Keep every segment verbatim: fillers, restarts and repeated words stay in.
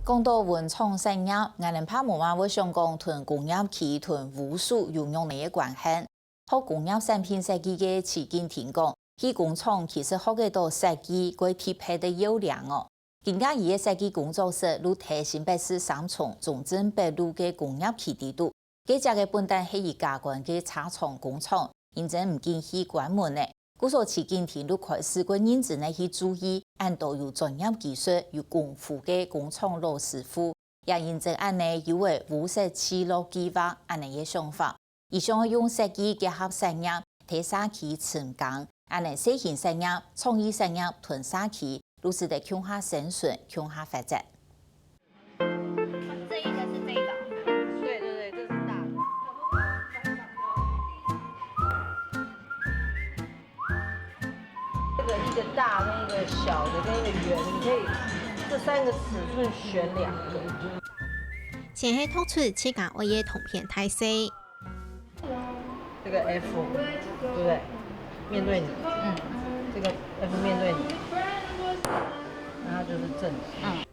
講到文創產業，𠊎等怕姆媽會想講同工業區、同武術有仰仔个關係。學工業產品設計个徐景婷講，去工廠其實學得到設計，過特別个要領哦。今下佢个設計工作室就在新北市三重中正北路个工業區底肚，該隻个本旦係一家官个車床工廠，因為毋景氣關門了。 故所徐景婷就開始過認真个去注意，恁多有專業技術、有功夫个工廠老師傅，也因為恁仔有个烏色聚落計畫恁仔个想法。佢想愛用設計結合產業，在社區尋工，恁仔細型產業、創意產業同社區，就使得共下生存、共下發展。 這一個是這個。對對對，這是大的。這個一個大跟一個小的跟一個圓，你可以這三個尺寸選兩個。先係擇出自家愛个銅片大細。這個F，對不對？面對你，嗯，這個F面對你，那它就是正的。嗯。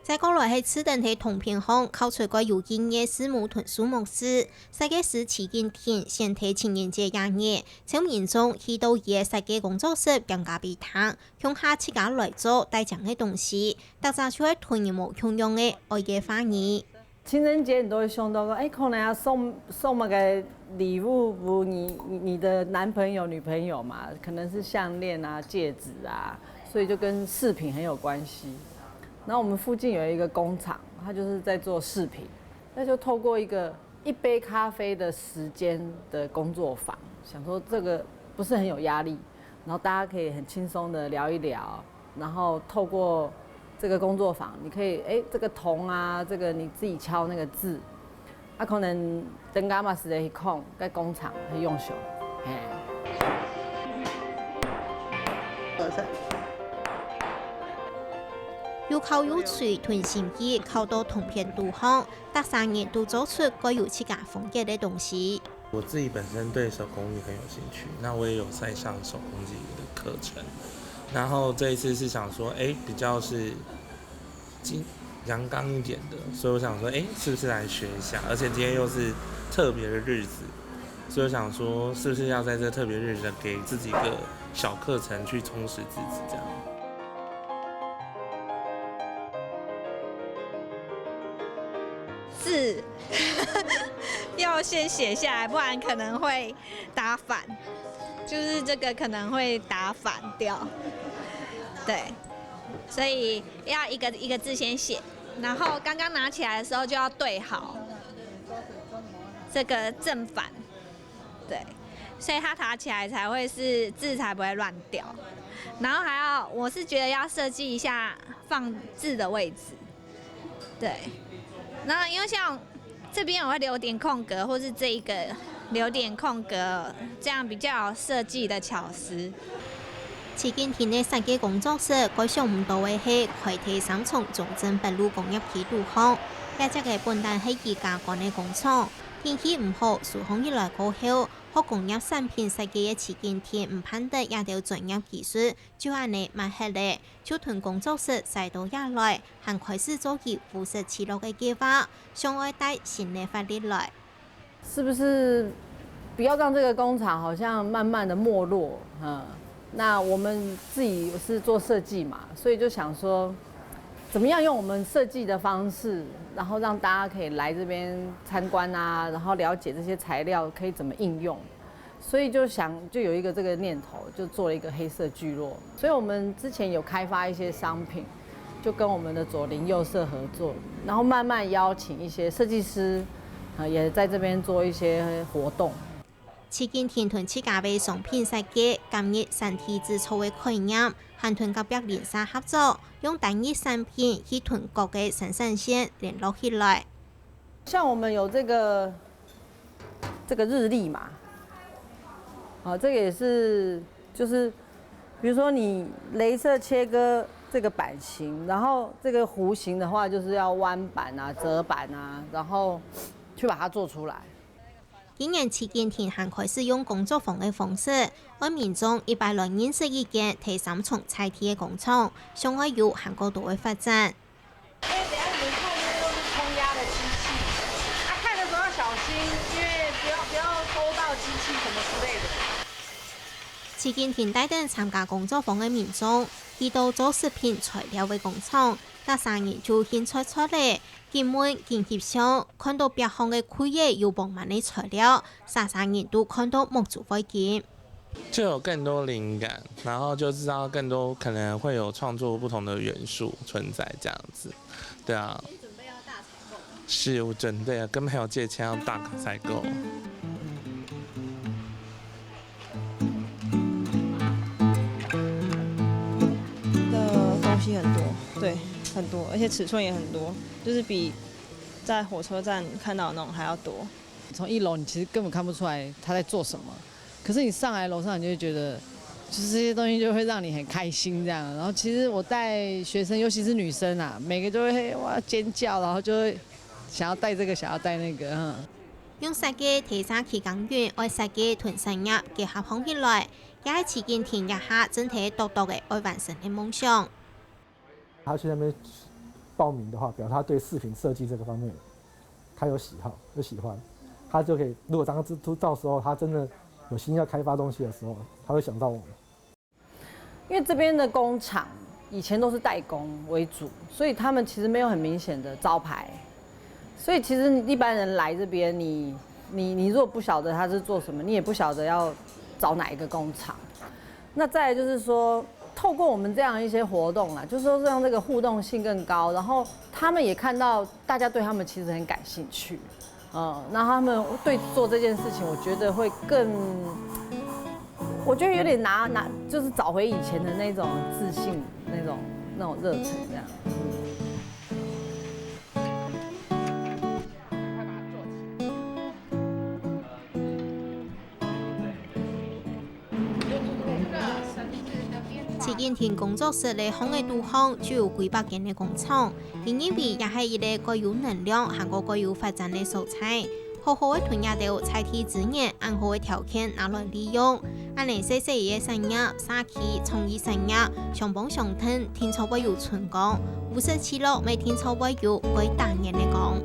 再過來係試等在銅片項敲出蓋有印仔字母同數目字，設計師徐景婷選在情人節這日，邀民眾去到佢个設計工作室撿咖啡廳，共下自家來做帶靚个東西，逐隻就係同人無共樣个愛个話語。情人節你都會想到說，哎，可能要送送那個禮物給你你的男朋友女朋友嘛，可能是項鏈啊、戒指啊，所以就跟飾品很有關係。然後我們附近有一個工廠，它就是在做飾品，那就透過一個一杯咖啡的時間的工作坊，想說這個不是很有壓力，然後大家可以很輕鬆的聊一聊，然後透過這個工作坊，你可以哎這個銅啊，這個你自己敲那個字，啊可能等下嘛是在去空，在工廠去用手，嘿。又敲又錘，同心機敲到銅片肚項， 逐儕人都做出蓋有自家風格个東西。我自己本身對手工藝很有興趣，那我也有在上手工藝的課程。然後這一次是想說，哎，比較是金陽剛一點的，所以我想說，哎，是不是來學一下？而且今天又是特別的日子，所以我想說，是不是要在這特別日子給自己一個小課程去充實自己，這樣。 字要先寫下來，不然可能會打反，就是這個可能會打反掉。對，所以要一個一個字先寫，然後剛剛拿起來的時候就要對好這個正反，對，所以它打起來才會是字才不會亂掉。然後還要，我是覺得要設計一下放字的位置，對。然後因為像這邊我會留點空格，或是這一個留點空格，這樣比較有設計的巧思。徐景婷个設計工作室，蓋想毋到个係開在三重中正北路工業區肚項，這隻个本旦係佢家官个工廠，天氣毋好，收䟘起來過後，學工業產品設計个徐景婷毋盼得這兜專業技術就恁仔抹忒了，就同工作室徙到這來，還開始做佢烏色聚落个計畫，想愛帶新个活力來。 是不是不要讓這個工廠好像慢慢的沒落？嗯，那我們自己是做設計嘛，所以就想說，怎麼樣用我們設計的方式，然後讓大家可以來這邊參觀啊，然後了解這些材料可以怎麼應用，所以就想就有一個這個念頭，就做了一個黑色聚落。所以我們之前有開發一些商品， 就跟我們的左鄰右舍合作，然後慢慢邀請一些設計師，啊，也在這邊做一些活動。徐景婷同自家个商品設計，今日產地製造个概念，還同隔壁鄰舍合作，用單一產品去同各个生產線聯絡起來。像我們有這個這個日曆嘛，啊，這個也是就是，比如說你雷射切割這個版型，然後這個弧形的話，就是要彎版啊、折版啊，然後去把它做出來。今年徐景婷還開始用工作坊个方式，愛民眾一擺來認識一間在三重在地个工廠，想愛有還過多个發展。因為不要不要勾到機器什麼之類的。徐景廷帶等參加工作坊个民眾，去到做食品材料个工廠，逐儕人就興趣出來，緊問緊翕相，看到壁項个櫃仔有豐滿个材料，儕儕人都看到目珠會金。就有更多靈感，然後就知道更多可能會有創作不同的元素存在這樣子。對啊。你準備要大採購嗎？是，我準備了，跟朋友借錢要大採購。的東西很多，對，很多，而且尺寸也很多，就是比在火车站看到的那种还要多。从一楼你其实根本看不出来他在做什么，可是你上来楼上，你就会觉得，就是这些东西就会让你很开心这样。然后其实我带学生，尤其是女生啊，每个都会哇尖叫，然后就会想要带这个，想要带那个，嗯。用設計提升企業運，愛設計同產業結合起來，也係徐景廷這下正在笃笃个愛完成个夢想。他去那边报名的话，表示他对饰品设计这个方面他有喜好，有喜欢，他就可以。如果当到时候他真的有心要开发东西的时候，他会想到我们。因为这边的工厂以前都是代工为主，所以他们其实没有很明显的招牌。所以其实一般人来这边，你你你如果不晓得他是做什么，你也不晓得要找哪一个工厂。那再来就是说，透过我们这样一些活动啊，就是说让这个互动性更高，然后他们也看到大家对他们其实很感兴趣。嗯，那他们对做这件事情，我觉得会更，我觉得有点拿拿，就是找回以前的那种自信，那种那种热忱这样。徐景廷工作室个項个肚項就有幾百間个工廠，佢認為也係一個蓋有能量，還過蓋有發展个所在。好好个同這兜在地資源，恁好个條件拿來利用，恁呢細細一個產業，社區創意產業，相幫相𢯭，定著會有春光。五十七樓乜定著會有蓋打眼个光。